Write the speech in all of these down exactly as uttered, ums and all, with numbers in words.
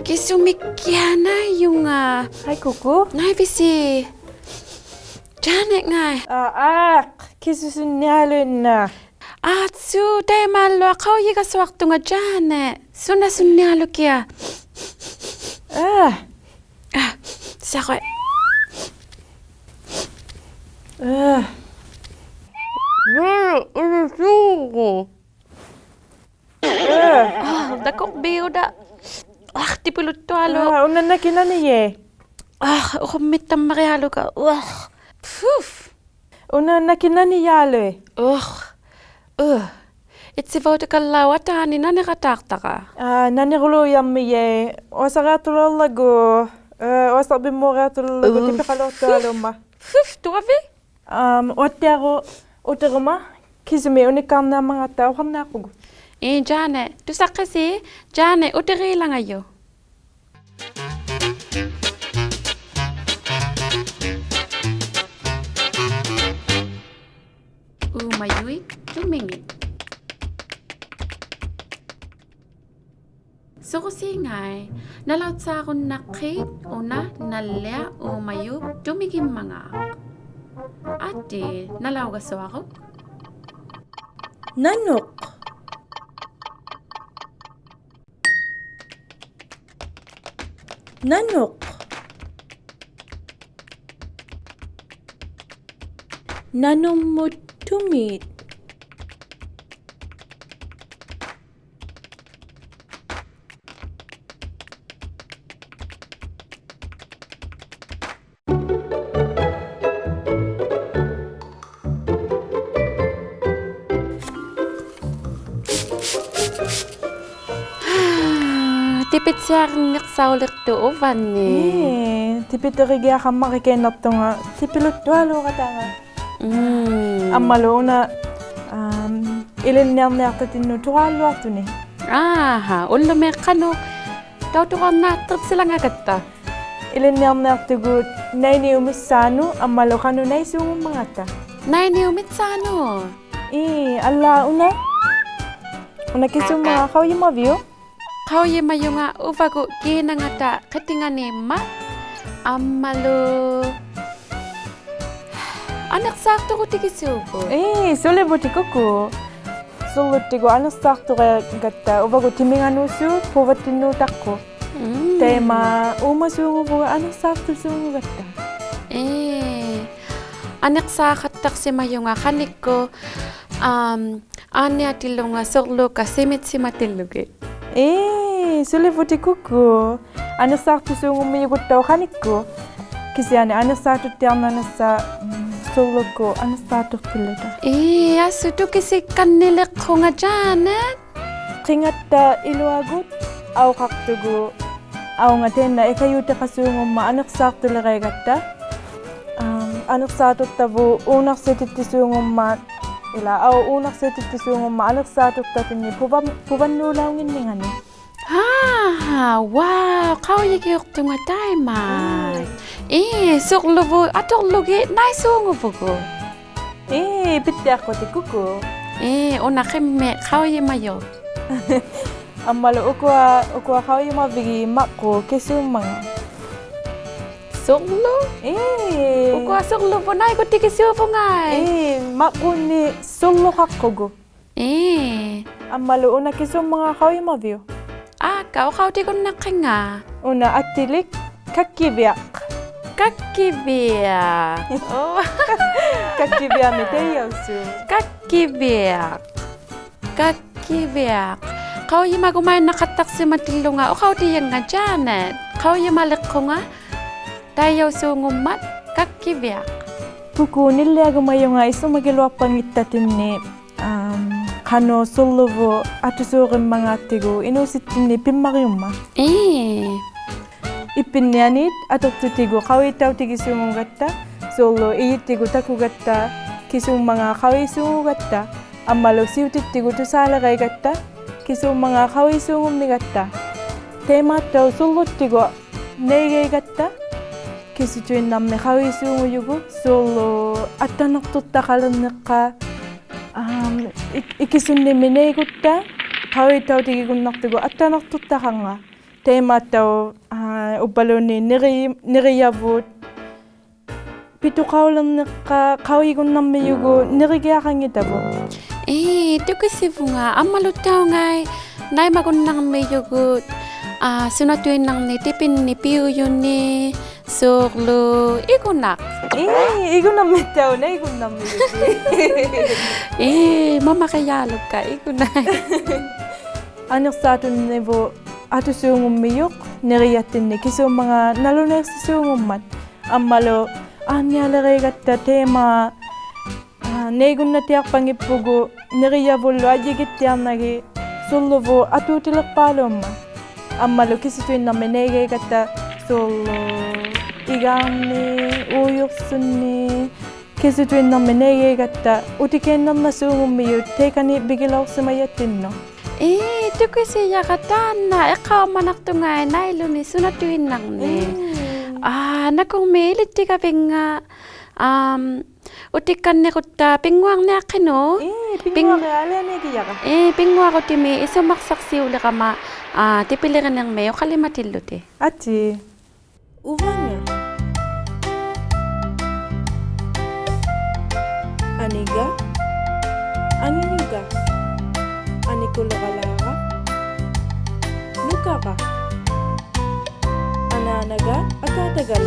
ᑭᓱᒥᒃᑭᐊᖅ ᓇᐃᔪᖓ. ᕼᐊᐃ ᑯᑯ. ᓇᐃᕕᓯ. ᔮᓂᖓᐃ. ᐋ, ᐋ, ᑭᓱᓱᓐᓂᐊᓗᐃᓐᓇ. ᐋ, ᓱ, ᑕᐃᒪᓗᐊᖅ ᖃᐅᔨᒐᓱᐊᖅᑐᖓ ᔮᓂ. ᓱᓇ ᓱᓐᓂᐊᓗᑭᐊᖅ. ᐋ. ᐋ, ᓴᖅᑯᐃ. ᐋ. ᔮᓂ, ᐃᓕ ᓲᖑ. ᐋ, ᑕᑯᕐᕕᐅᒃ ᐅᑕᖅ. ᐋ, ᑎᐱᓗᑦᑐᐊᓗᒃ. ᐋ, ᐅᓇ ᓇᑭᑦ ᓇᓂᔭᐃᑦ. ᐋ, ᐅᖁᒻᒥᑦᑕᒻᒪᕆᐊᓗᒃ. ᐋ, ᕼᐅ. ᐅᓇ ᓇᑭᑦ ᓇᓂᔭᓗᐃᑦ. ᐅᖁ. ᐅ. ᐃᑦᓯᕙᐅᑕᒃᑲᓪᓚᐅᖅ ᐊᑖᓂ ᓇᓂᖃᑦᑕᖅᑕᕋ. ᐋ, ᓇᓂᕈᓘᔭᒻᒥᔭᐃᑦ. ᐅᐊᓴᕆᐊᖅᑐᓚᐅᕐᓚᒍ. ᐋ, ᐅᐊᓴᕐᕕᒻᒨᕆᐊᖅᑐᓚᐅᕐᓚᒍ. ᐅ. ᑎᐱᖃᓗᐊᖅᑐᐊᓘᒻᒪᑦ. ᕼᐅ, ᑐᐊᕕ. ᐊᒻ, ᐅᐊᑦᑎᐊᕈ ᐅᑎᕈᒪ, ᑭᓱᒥᒃ ᐅᓂᒃᑳᕐᓂᐊᕐᒪᖔᑦᑕ ᐅᖃᕐᓂᐊᖅᐳᒍᑦ. ᐄ, ᔮᓂ, ᑐᓴᖅᑭᓯ, ᔮᓂ, ᐅᑎᕆᓚᖓᔪᖅ. ᐆᒪᔪᐃᑦ ᑐᒥᖏᑦ. ᓱᕈᓰᖓᐃ, ᓇᓚᐅᑦᓵᕈᓐᓇᖅᑮᑦ ᐅᓇ ᓇᓪᓕᐊ ᐆᒪᔪᑉ ᑐᒥᒋᖕᒪᖔᑦ. ᐊᑏ, ᓇᓚᐅᒐᓱᐊᕈᒃ. ᓇᓄᖅ. ᓇᓄᖅ. ᓇᓄᕐᒧᑦ ᑐᒦᑦ. ᑎᐱᑦᓯᐊᕐᓂᖅᓴᐅᓕᖅᑐᖅ ᐅᕙᓐᓂᒃ. ᐄ, ᑎᐱᑎᕆᒋᐊᖃᒻᒪᕆᑲᐃᓐᓇᖅᑐᖓ ᑎᐱᓗᑦᑐᐊᓘᕋᑖᖓ. ᒻᒻ. ᐊᒻᒪᓗ ᐅᓇ, ᐊᒻ, ᐃᓕᓐᓂᐊᕐᓂᐊᖅᑕᑦᑎᓐᓄᑦ ᑐᕌᓗᐊᖅᑐᓂ. ᐋᕼᐊ, ᐅᓪᓗᒥ ᖃᓄᖅ ᑕᐅᑐᕈᓐᓇᖅᑎᑦᓯᓚᖓᒐᑦᑕ. ᐃᓕᓐᓂᐊᕐᓂᐊᖅᑐᒍᑦ ᓇᐃᓂᐅᑉ ᒥᑦᓵᓄᑦ ᐊᒻᒪᓗ ᖃᓄᖅ ᓇᐃᓲᖑᒻᒪᖔᑦᑕ. ᓇᐃᓂᐅᑉ ᒥᑦᓵᓄᑦ? ᐄ, ᐊᓪᓛᑦ ᐅᓇ. ᐅᓇ ᑭᓱᒻᒪᖔᑦ ᖃᐅᔨᒪᕕᐅᒃ? ᖃᐅᔨᒪᔪᖓ ᐅᕙᒍᑦ ᑮᓇᖓᑕ ᕿᑎᖓᓃᒻᒪᑦ ᐊᒻᒪᓗ ᐊᓂᖅᓵᖅᑐᒍᑎᒋᓲᕗᑦ. ᐄ, ᓱᓕᕗᑎᑦ ᑯᑯ. ᓱᕐᓗᑦᑎᒍᑦ ᐊᓂᖅᓵᖅᑐᕆᒐᑦᑕ ᐅᕙᒍᑦ ᑎᒥᖓᓅᓲᑦ ᐳᕙᑦᑎᓐᓅᑕᖅᑯᖅ. ᒻᒻ. ᑕᐃᒪ ᐆᒪᓲᖑᕗᑦ ᐊᓂᖅᓵᖅᑐᓲᖑᒐᑦᑕ. ᐄ. ᐊᓂᖅᓵᖃᑦᑕᖅᓯᒪᔪᖓ ᖃᓂᒃᑯᑦ, ᐊᒻ, ᐋᓐᓂᐊᑎᓪᓗᖓ ᓱᕐᓗᒃᑲ ᓯᒥᑦᓯᒪᑎᓪᓗᒋᑦ. ᐄ, ᓱᓕᕗᑎᑦ ᑯᑯ. ᐊᓂᖅᓵᖅᑐᓲᖑᒻᒥᔪᒍᑦᑕᐅᖅ ᖃᓂᒃᑯᑦ. ᑭᓯᐊᓂ ᐊᓂᖅᓵᖅᑐᑦᑎᐊᕐᓇᕐᓂᖅᓴᖅ, ᒻᒻ, ᓱᕐᓗᒃᑯᑦ ᐊᓂᖅᓵᖅᑐᖅᑐᓪᓗᑕ. ᐄ, ᐊᓱ ᑐᑭᓯᒃᑲᓐᓂᓕᖅᑯᖓ ᔮᓂᑦ. ᕿᖓᑦᑕ ᐃᓗᐊᒍᑦ ᐊᐅᖃᖅᑐᒍᑦ. ᐊᐅᖓ ᑖᓐᓇ ᐃᑲᔫᑎᖃᓲᖑᒻᒪᑦ ᐊᓂᖅᓵᖅᑐᓕᕌᖓᑦᑕ. ᐊᒻ, ᐊᓂᖅᓵᖅᑐᖅᑕᕗᑦ ᐆᓇᖅᓯᑎᑦᑎᓲᖑᒻᒪᑦ, ᐃᓛ ᐊᐅ ᐆᓇᖅᓯᑎᑦᑎᓲᖑᒻᒪᑦ ᐊᓂᖅᓵᖅᑐᖅᑕᑦᑎᓐᓂ ᐳᕙᓐ-, ᐳᕙᓐᓅᓚᐅᙱᓐᓂᖓᓂ. ᐋ, wow, ᖃᐅᔨᒋᐅᖅᑐᖓ ᑕᐃᒪ. ᒻᒻ. ᐄ, ᓱᕐᓗᕗᑦ ᐊᑐᕐᓗᒋᑦ ᓇᐃᓲᖑᕗᒍᑦ. ᐄ, ᐱᑦᑎᐊᖅᑯᑎᑦ ᑯᑯ. ᐄ, ᐅᓇ ᕿᒻᒥᒃ ᖃᐅᔨᒪᔪᖅ. ᐊᒻᒪᓗ ᐅᑯᐊ, ᐅᑯᐊ ᖃᐅᔨᒪᕕᒋᑦ ᒪᕐᕉᒃ ᑭᓲᒻᒪᖔᑦ. ᓱᕐᓗᒃ? ᐄ. ᐅᑯᐊ ᓱᕐᓗᕗᑦ ᓇᐃᒍᑎᒋᓲᕗᖓᐃ. ᐄ, ᒪᕐᕉᓐᓂᒃ ᓱᕐᓗᖃᖅᑯᒍᑦ. ᐄ. ᐊᒻᒪᓗ ᐅᓇ ᑭᓲᒻᒪᖔᑦ ᖃᐅᔨᒪᕕᐅᒃ? ᐋᒃᑲ, ᐅᖃᐅᑎᒍᓐᓇᖅᑭᖓ. ᐅᓇ ᐊᑎᓕᒃ ᑲᒃᑭᕕᐊᖅ. ᑲᒃᑭᕕᐊᖅ. ᐆ. ᑲᒃᑭᕕᐊᒥᒃ ᑕᐃᔭᐅᓲᖅ. ᑲᒃᑭᕕᐊᖅ. ᑲᒃᑭᕕᐊᖅ. ᖃᐅᔨᒪᒍᒪᐃᓐᓇᖃᑦᑕᖅᓯᒪᑎᓪᓗᖓ ᐅᖃᐅᑎᔭᖓ ᔮᓂᑦ. ᖃᐅᔨᒪᓕᖅᑯᖓ ᑕᐃᔭᐅᓲᖑᒻᒪᑦ ᑲᒃᑭᕕᐊᖅ. ᑯᑯ, ᓂᓪᓕᐊᒍᒪᔪᖓ ᐃᓱᒪᒋᓗᐊᖅᐸᙱᑕᑦᑎᓐᓂ, ᐊᒻ, ᖃᓄᖅ ᓱᕐᓗᕗᑦ ᐊᑐᓲᕆᒻᒪᖔᑦᑎᒍ ᐃᓅᓯᑦᑎᓐᓂ ᐱᒻᒪᕆᐅᒻᒪᑦ. ᐄ. ᐃᑉᐱᓐᓂᐊᓃᑦ ᐊᑐᖅᓱᑎᒍ ᖃᐅᔨᑕᐅᑎᒋᓲᖑᒐᑦᑕ, ᓲᕐᓗ ᐃᔨᑦᑎᒍ ᑕᑯᒐᑦᑕ ᑭᓲᒻᒪᖔᑦ ᖃᐅᔨᓲᖑᒐᑦᑕ, ᐊᒻᒪᓗ ᓯᐅᑎᑦᑎᒍ ᑐᓵᓕᕋᐃᒐᑦᑕ ᑭᓲᒻᒪᖔᑦ ᖃᐅᔨᓲᖑᒻᒥᒐᑦᑕ. ᑕᐃᒫᑦᑕᐅᖅ ᓱᕐᓗᑦᑎᒍ ᓇᐃᒐᐃᒐᑦᑕ ᑭᓱᑐᐃᓐᓇᕐᒥᒃ ᖃᐅᔨᓲᖑᔪᒍᑦ, ᓲᕐᓗ ᐊᑦᑕᓇᖅᑐᖅᑕᖃᓕᕐᓂᖅᑲᑦ, ᐊᒻ, ᐃ-, ᐃᑭᓱᓐᓂᒥᒃ ᓇᐃᒍᑦᑕ ᖃᐅᔨᑕᐅᑎᒋᒍᓐᓇᖅᑐᒍᑦ ᐊᑦᑕᓇᖅᑐᖅᑕᖃᕐᖓᑦ. ᑕᐃᒫᑦᑕᐅᖅ, ᐋ, ᐅᕝᕙᓘᓐᓃᑦ ᓂᕆ-, ᓂᕆᔭᕗᑦ ᐱᑐᖃᐅᓕᕐᓂᖅᑲᑦ ᖃᐅᔨᒍᓐᓇᕐᒥᔪᒍᑦ ᓂᕆᒋᐊᖃᙱᑕᕗᑦ. ᐄ, ᑐᑭᓯᕗᖓ, ᐊᒻᒪᓗᑦᑕᐅᖓᐃ ᓇᐃᒪᒍᓐᓇᕐᒥᔪᒍᑦ, ᐋ, ᓱᓇᑐᐃᓐᓇᕐᓂᒃ ᑎᐱᓐᓂᒃ ᐱᐅᔪᓂᒃ, ᓲᕐᓗ ᐃᒍᓇᖅ. ᐄ, ᐃᒍᓇᕐᒥᑦᑕᐅᖅ ᓇᐃᒍᓐᓇᕐᒥᔪᒍᑦ. ᐄ, ᒪᒪᕆᔮᓗᒃᑲ ᐃᒍᓇᐃᑦ. ᐊᓂᖅᓵᖅᑐᓐᓂᕗᑦ ᐊᑐᓲᖑᒻᒥᔪᖅ ᓂᕆᔭᑦᑎᓐᓂᒃ ᑭᓲᒻᒪᖔᑦ ᓇᓗᓇᐃᖅᓯᓲᖑᒻᒪᑦ. ᐊᒻᒪᓗ ᐊᕐᓂᐊᓕᕋᐃᒐᑦᑕ ᑕᐃᒪ, ᐋ, ᓇᐃᒍᓐᓇᑎᐊᖅᐸᙱᑉᐳᒍᑦ ᓂᕆᔭᕗᓪᓗ ᐊᔾᔨᒋᑦᑎᐊᕐᓇᒋᑦ ᓱᕐᓗᕗᑦ ᐊᑑᑎᓕᖅᐹᓘᒻᒪᑦ. ᐊᒻᒪᓗ ᑭᓱᑐᐃᓐᓇᕐᒥᒃ ᓇᐃᒐᐃᒐᑦᑕ ᓲᕐᓗ ᐃᒑᕐᓂᒃ, ᐆᔪᖅᓱᓐᓂᒃ, ᑭᓱᑐᐃᓐᓇᕐᒥᒃ ᓇᐃᒐᐃᒐᑦᑕ ᐅᑎᑲᐃᓐᓇᕐᓇᓲᖑᒻᒥᔪᑦ ᑕᐃᑲᓂ ᐱᒋᓚᐅᖅᓯᒪᔭᑦᑎᓐᓄᑦ. ᐄ, ᑐᑭᓯᔭᕋ ᑖᓐᓇ ᐃᖅᑲᐅᒪᓇᖅᑐᖓᐃ ᓇᐃᓗᓂ ᓱᓇᑐᐃᓐᓇᕐᓂᒃ. ᒻᒻ. ᐋ, ᓇᑯᕐᒦᒃ ᐃᓕᑦᑎᒐᕕᙵ, ᐊᒻ, ᐅᑎᒃᑲᓐᓂᕈᑦᑕ ᐱᙳᐊᕐᓂᐊᖅᑭᓄᖅ? ᐄ, ᐱᙳ-, ᐱᙳᐊᕆᐊᓕᐊᓂᒋᔭᕋ. ᐄ, ᐱᙳᐊᕈᑎᒥᒃ ᐃᓱᒪᒃᓴᖅᓯᐅᓕᕋᒪ, ᐋ, ᑎᐱᓕᕆᓂᕐᒥᒃ ᐅᖃᓕᒪᑎᓪᓗᑎᒃ. ᐊᑏ. ᐅᕙᖓ. ᐊᓂᒐ. ᐊᖏᔪᒐ. ᐊᓂᑯᓗᕋᓛᕋ. ᓄᑲᕋ. ᐊᓈᓇᒐ, ᐊᑖᑕᒐᓗ.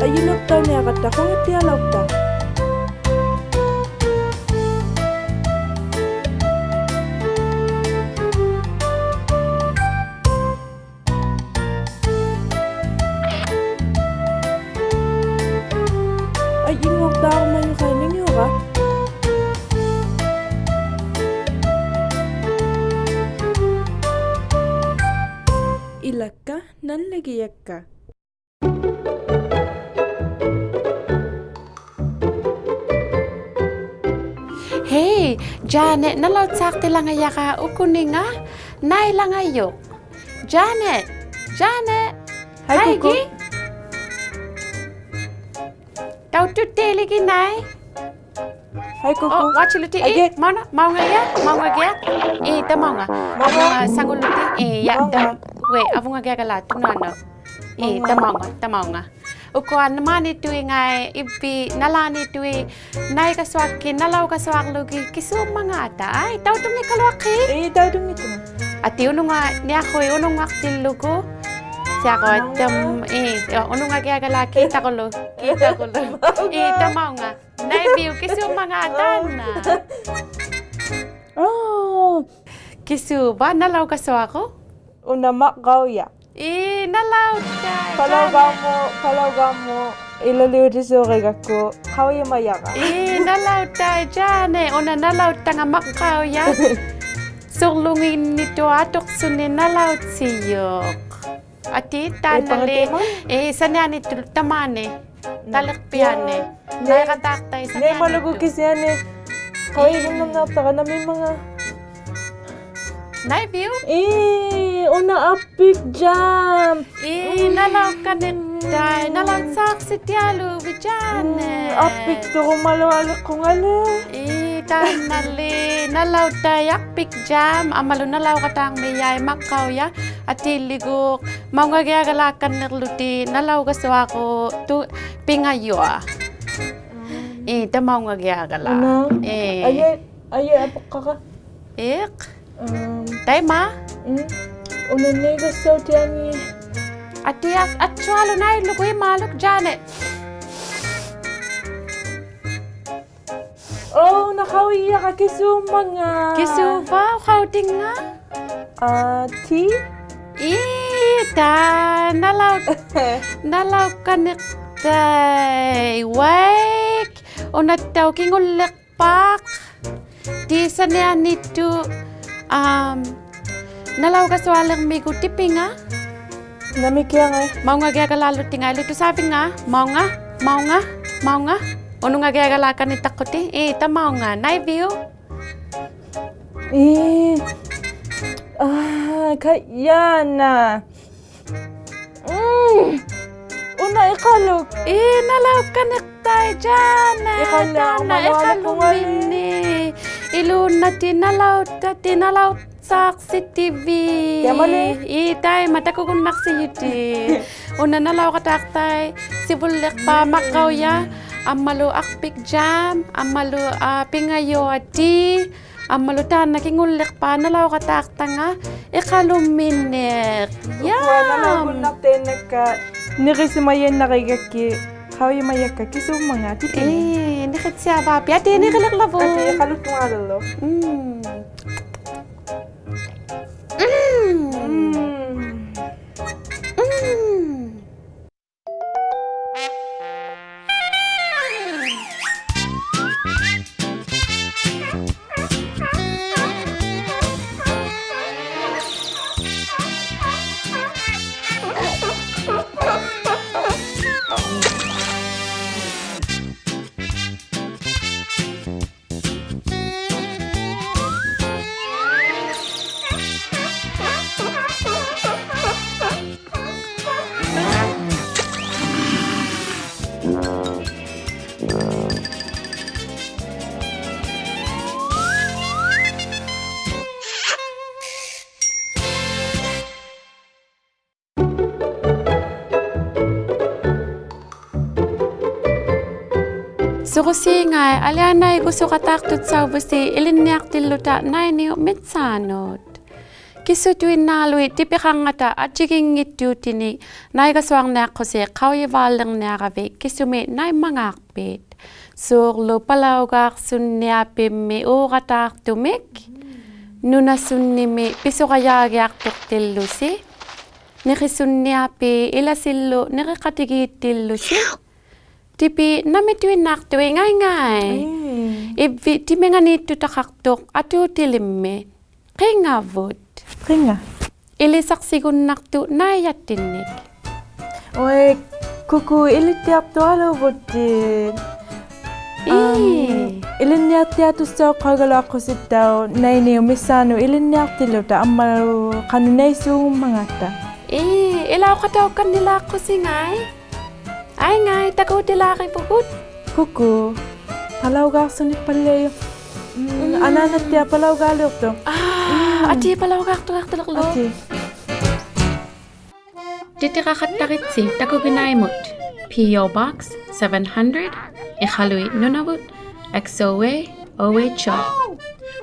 ᐊᔾᔨᓕᐅᖅᑕᐅᓂᐊᕋᑦᑕ ᖁᖓᑦᑎᐊᓚᐅᖅᑕ. ᐊᔾᔨᙳᐊᖅᑕᐅᒪᔪᖃᐃ ᓂᖏᐅᕋ. ᐃᓚᒃᑲ, ᓇᓪᓚᒋᔭᒃᑲ. ᕼᐃ, ᔮᓂ, ᓇᓚᐅᑦᓵᖅᑎᓚᖓᔭᕋ ᐅᑯᓂᖓ ᓇᐃᓚᖓᔪᖅ. ᔮᓂ, ᔮᓂ. ᕼᐊᐃ, ᕼᐊᐃᒍᒍ. ᑭ? ᑕᐅᑐᑦᑎᓕᒋᓇᐃ. ᕼᐊᐃ, ᒍᒍ. ᐆ, ᐅᐊᑦᓯᓗᑎᒃ. ᐊᐃ, ᐄ, ᒪᐅᓇ, ᒪᐅᖓᒋᐊᖅ, ᒪᐅᖓᒋᐊᖅ. ᐄ, ᑕᒪᐅᖓ. ᒪᐅᖓ. ᒪᐅᖓ ᓴᖑᓪᓗᑎᒃ. ᐄ, ᔭ, ᒪᐅᖓ. ᑕ-, ᐅᐊᐃ, ᐊᕗᖓᒋᐊᒐᓚ ᑐᓈᓄᑦ. ᐄ, ᒪᐅᖓ. ᑕᒪᐅᖓ, ᑕᒪᐅᖓ. ᐅᑯᐊ ᒫᓃᑦᑐᐃᖓᐃ, ᐃᕝᕕᑦ ᓇᓚᓃᑦᑐᐃᑦ, ᓇᐃᒐᓱᐊᒃᑭᑦ, ᓇᓚᐅᒐᓱᐊᕐᓗᒋᑦ, ᑭᓲᒻᒪᖔᑕ. ᐊᐃ, ᑕᐅᑐᙱᒃᑲᓗᐊᖅᑭᑦ? ᐄ, ᑕᐅᑐᙱᑦᑐᖓ. ᐊᑏ ᐅᓄᖓ, ᓂᐊᖁᐃ ᐅᓄᙵᖅᑎᓪᓗᒍ. ᓯᐊᕈᐊ, ᑕᒻ, ᒪᐅᖓ. ᐄ, ᐅᓄᖓᒋᐊᒐᓚ ᑭᑕᑯᓗ, ᑭᑕᑯᓗ. ᒪᐅᖓ. ᐄ, ᑕᒪᐅᖓ. ᓇᐃᕕᐅᒃ ᑭᓲᒻᒪᖔᑕ ᑖᓐᓇ. ᐆ. ᑭᓲᕙ, ᓇᓚᐅᒐᓱᐊᕈᒃ? ᐅᓇ ᒪᕐᕋᐅᔭᖅ. ᐄ, ᓇᓚᐅᑦᑕᐃᑦ, ᔮᓂ. ᐸᓚᐅᒑᒧᑦ, ᐸᓚᐅᒑᒧᑦ, ᐃᓚᓕᐅᑎᓲᕆᒐᒃᑯ, ᖃᐅᔨᒪᔭᕋ. ᐄ, ᓇᓚᐅᑦᑕᐃᑦ, ᔮᓂ, ᐅᓇ ᓇᓚᐅᑦᑕᖓ ᒪᕐᕋᐅᔭᖅ. ᓱᕐᓗᖏᓐᓂᑐᐊᖅ ᐊᑐᖅᓱᓂ ᓇᓚᐅᑦᓯᔪᖅ. ᐊᑏ ᑖᓐᓇᓕ, ᐄ, ᐸᖓᑎᒪ? ᐄ, ᓴᓂᐊᓃᑦᑐᓗ ᑕᒫᓂ. ᒻᒻ. ᑕᓕᖅᐱᐊᓂ. ᐄ. ᓇᐃᕋᑖᖅᑕᐃᑦ ᓴᓂᐊᓃᑦᑐᖅ. ᓇᐃᒪᓗᒍ ᑭᓯᐊᓂ. ᖃᐅᔨᒍᓐᓇᕐᓂᐊᖅᑕᕋ ᓇᒥᒻᒪᖔᑦ. ᓇᐃᕕᐅᒃ? ᐄ, ᐅᓇ ᐊᐱᒃ ᔮᒻ. ᐄ, ᓇᓚᐅᒃᑲᓐᓂᖅᑕᐃᑦ, ᓇᓚᐅᑦᓵᖅᓯᑎᐊᓘᕕᑦ ᔮᓂ. ᒻᒻ, ᐊᐱᒃᑐᕈᒪᓗᐊᓕᖅᑯᖓᓕ. ᐄ, ᑖᓐᓇᓕ, ᓇᓚᐅᑦᑕᐃᑦ ᐊᐱᒃ ᔮᒻ, ᐊᒻᒪᓗ ᓇᓚᐅᖃᑦᑕᕐᒥᔭᐃᑦ ᒪᕐᕋᐅᔭᖅ, ᐊᑏᓕᒎᖅ, ᒪᐅᖓᒋᐊᒐᓚᒃᑲᓐᓂᕐᓗᑎᒃ, ᓇᓚᐅᒐᓱᐊᕈᒃ, ᑐ-, ᐱᖓᔪᐊᖅ. ᒻᒻ. ᐄ, ᑕᒪᐅᖓᒋᐊᒐᓚᒃ. ᐅᓇ. ᐄ. ᐊᐃ, ᐊᐃ, ᐊᐱᖅᑲᕋ. ᐄᖅ. ᐊᒻ. ᑕᐃᒪ? ᒻᒻ. ᐅᓇ ᓇᐃᒐᓱᐊᖅᑎᐊᖏ. ᐊᑏ, ᐊᑦᓱᐊᓗᒃ ᓇᐃᓪᓗᒍ ᐃᒫᓗᒃ ᔮᓂ. ᐆ, ᓇᖃᐅᔨᔭᕋ ᑭᓲᒻᒪᖔᑦ. ᑭᓲᕙ, ᐅᖃᐅᑎᙵ? ᐊᑏ. ᐄ, ᑖ, ᓇᓚᐅ-, ᓇᓚᐅᒃᑲᓐᓂᖅᑕᐃᑦ, ᐅᐊᐃᒃ, ᐅᓇᑦᑕᐅᖅ ᑭᖑᓪᓕᖅ- ᓄᓇᕗᖅᐸᖅ. ᑏᓴᓂᐊᓃᑦᑐᖅ, ᐊᒻ, ᓇᓚᐅᒐᓱᐊᓕᕐᒥᒍᑦ ᑎᐱᖓ. ᓇᒥᑭᐊᖓᐃ. ᒪᐅᖓᒋᐊᒐᓛᓗᑎᖓᐃ ᐃᓗᑐᓴᕕᖓ. ᒪᐅᖓ, ᒪᐅᖓ, ᒪᐅᖓ. ᐅᓄᖓᒋᐊᒐᓛᒃᑲᓐᓂᖅ ᑕᑯᑎᑦ. ᐄ, ᑕᒪᐅᖓ. ᓇᐃᕕᐅᒃ. ᐄ. ᐋ, ᑲᔮᓇ. ᒻᒻ. ᐅᓇ ᐃᖃᓗᒃ. ᐄ, ᓇᓚᐅᒃᑲᓐᓂᖅᑕᐃᑦ ᔮᓇ. ᐃᖃᓗᒃ, ᑖᓐᓇ ᒪᓗᐊᓕᖅ ᐃᖃᓗᒃ ᖁᕕᐊᓇᖅ. ᒪᓕᓕᖅ. ᐃᓘᓐᓇᑎᒃ ᓇᓚᐅᑦᑕᑎᒃ ᓇᓚᐅᑦᓴᖅᓯᑎᕕᑦ. ᑕᐃᒪᓕ? ᐄ, ᑕᐃᒪ ᑕᑯᒍᓐᓇᖅᓯᔪᑎᑦ. ᐅᓇ ᓇᓚᐅᖃᑦᑕᖅᑕᐃᑦ ᓯᕗᓪᓕᖅᐹᖅ ᒪᖅᑲᐅᔭᖅ, ᐊᒻᒪᓗ ᐊᖅᐱᒃ ᔮᒻ, ᐊᒻᒪᓗ, ᐋ, ᐱᖓᔪᐊ ᑏ, ᐊᒻᒪᓗ ᑖᓐᓇ ᑭᖑᓪᓕᖅᐹᖅ ᓇᓚᐅᖃᑦᑕᖅᑕᖓ ᐃᖃᓗᒻᒥᓂᖅ. ᐅᑯᐊ ᔮᒻ. ᓇᓚᐅᒍᓐᓇᖅᑕᐃᓐᓇᒃᑲ ᓂᕆᓯᒪᔭᐃᓐᓇᕆᒐᒃᑭᑦ ᖃᐅᔨᒪᔭᒃᑲ ᑭᓲᒻᒪᖔᑦ ᑎᑎᒻᒥᒃ. ᐄ, ᓂᕿᑦᓯᐊᕚᐱᑦ. ᐊᑏ ᓂᕆᓕᕐᓚᕗᑦ. ᐊᑏ ᐃᖃᓗᒃᑐᖓᓕᕐᓗᒃ. ᒻᒻ. ᒻᒻ. ᒻᒻ. ᒻᒻ. ᓱᕈᓰᖓᐃ, ᐊᓕᐊᓇᐃᒍᓱᖃᑦᑕᖅᑐᑦᓴᐅᕗᓯ ᐃᓕᓐᓂᐊᖅᑎᓪᓗᑕ ᓇᐃᓂᐅᑉ ᒥᑦᓵᓄᑦ. ᑭᓱᑐᐃᓐᓈᓗᐃᑦ ᑎᐱᖃᕐᖓᑕ ᐊᔾᔨᒋᙱᑦᑑᑎᓂᒃ ᓇᐃᒐᓱᐊᕐᓂᐊᖅᑯᓯ ᖃᐅᔨᕚᓪᓕᕐᓂᐊᕋᕕᑦ ᑭᓱᒥᒃ ᓇᐃᒻᒪᖔᖅᐱᑦ. ᓲᕐᓗ ᐸᓚᐅᒑᖅᓱᓐᓂᐊᐱᒻᒥ ᐆᖃᑦᑕᖅᑐᒥᒃ, ᓄᓇᓱᓐᓂᒥ ᐱᓱᕋᔮᒋᐊᖅᑐᖅᑎᓪᓗᓯ, ᓂᕿᓱᓐᓂᐊᐱᒃ ᐃᓚᓯᓪᓗ ᓂᕆᖃᑎᒌᑦᑎᓪᓗᓯ. ᑎᐲᑦ ᓇᒥᑐᐃᓐᓇᖅᑐᐃᑦ ᖓᐃ ᖓᐃ. ᒻᒻ. ᐃᕝᕕᑦ ᑎᒥᖓᓃᑦᑐᑕᖃᖅᑐᖅ ᐊᑑᑎᓕᒻᒥ. ᕿᖓᕗᑦ. ᕿᖓ. ᐃᓕᓴᖅᓯᒍᓐᓇᖅᑐᖅ ᓇᐃᔭᑦᑎᓐᓂᒃ. ᐅᐃ, ᑯᑯ ᐃᓕᑦᑎᐊᖅᑐᐊᓘᕗᑦᑎᑦ. ᐄ. ᐊᒻ, ᐃᓕᓐᓂᐊᑦᑎᐊᖅᑐᔅᓴᐅᖅᑲᐅᒐᓗᐊᖅᑯᓯᑦᑕᐅᖅ ᓇᐃᓂᐅᑉ ᒥᑦᓵᓄᑦ ᐃᓕᓐᓂᐊᖅᑎᓪᓗᑕ ᐊᒻᒪᓗ ᖃᓄᖅ ᓇᐃᓲᖑᒻᒪᖔᑦᑕ. ᐄ, ᐃᓚᐅᖃᑕᐅᒃᑲᓐᓂᓛᖅᑯᓯ ᖓᐃ. ᐊᐃ ᖓᐃ, ᑕᑯᑎᓛᕆᕗᒍᑦ. ᑯᑯ, ᐸᓚᐅᒑᖅᓱᓂᒃᐸᓪᓚᐃᔪᖅ. ᒻᒻ, ᒻᒻ. ᐊᓈᓇᑦᑎᐊᖅ ᐸᓚᐅᒑᓕᐅᖅᑐᖅ. ᐋ, ᒻᒻ. ᐊᑏ ᐸᓚᐅᒑᖅᑐᖅ ᐊᖅᑐᓕᕐᓗᒃ. ᐊᑏ. ᑎᑎᕋᖃᑦᑕᕆᑦᓯ ᑕᑯᒋᓇᐃᒧᑦ, P O Box seven hundred, ᐃᖃᓗᐃᑦ, ᓄᓇᕗᑦ, X O A, O H O.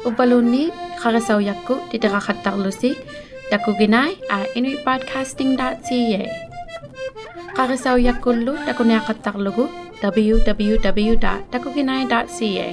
ᐅᕝᕙᓘᓐᓃᑦ ᖃᕆᓴᐅᔭᒃᑯᑦ ᑎᑎᕋᖃᑦᑕᕐᓗᓯ takuginai at inuitbroadcasting dot C A. ᖃᕆᓴᐅᔭᒃᑯᓪᓗ ᑕᑯᓂᐊᖃᑦᑕᕐᓗᒍ W W W dot takuginai dot C A.